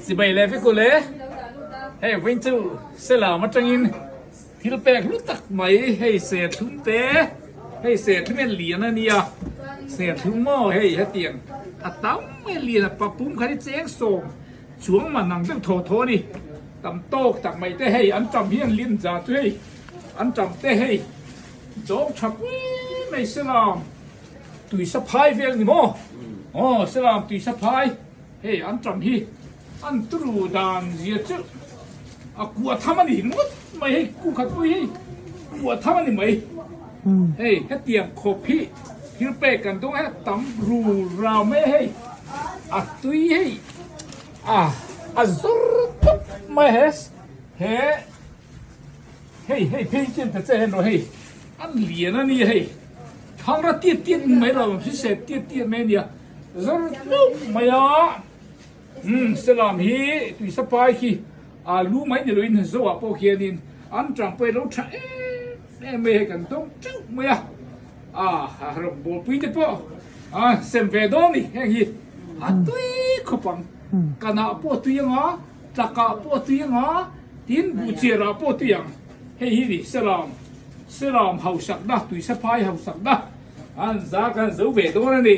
Chibai leh vek ule, hei vawiin chu Selam atangin thil pek hlu tak mai hei serthlum te, hei serthlum hian lian a nia, serthlum maw hei hetiang a tam mai lian a papum kha hi cheng sawm chuang man ang deuh thaw thaw a ni, tam tawk tak mai te hei an tam hian lin za chu hei an tam te hei dawng tha pui mai Selam tuisa phai vel ni maw aw Selam tuisa phai. Hei an ṭam hi an turu dan zia chu a kua tham a ni ngawt mai hei ku khat pawh hi hei kua tham a ni mai hei hetiang khawp hi thil pek kan dawng a tam ru rau mai a hei a tui hei a a zawr tawp mai he he hei hei phei chuan ta che hen rawh hei an lian a ni hei thlangra tiat tiat mai lo hrisel tiat tiat mai a nia. Zawr tluk mai a, umm Selam hi tuisa pai khi alu mai ni loin zo ah pawh khianin an tangpui lo tha em em mai hei kan dawng teuh mai a, ah rawngbawl pui te pawh a sem ve dawn ni heng hi a tui khawp ang, kanah pawh tui ang a, tlakah pawh tui ang a, tin buhchiar ah pawh tui ang, hei hi ni Selam Selam hausakna tuisa pai hausakna. An za kan zo ve dawn a ni.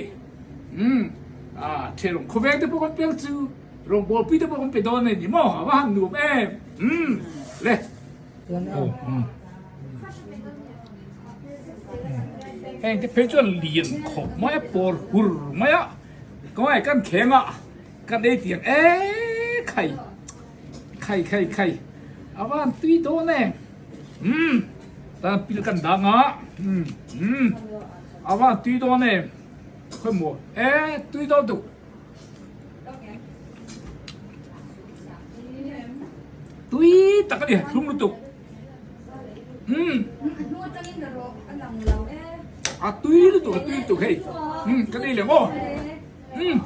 Umm ah thenawm khawveng te pawh kan pel chu rawngbawlpui te pawh kan pe dawn a ni maw a va han nuam em umm le. Heng te phei chuan lian khawp mai a pawl hur mai a kawngah kan kheng a kan ei tiang e khai khai khai khai a va han tui dawn em. Umm tan pil kan dang a umm umm a van tui dawn em khawi maw e tui dawn tuk tui tak a ni thlum lutuk umm a tui lutuk a tui lutuk hei umm ka nei leh maw umm.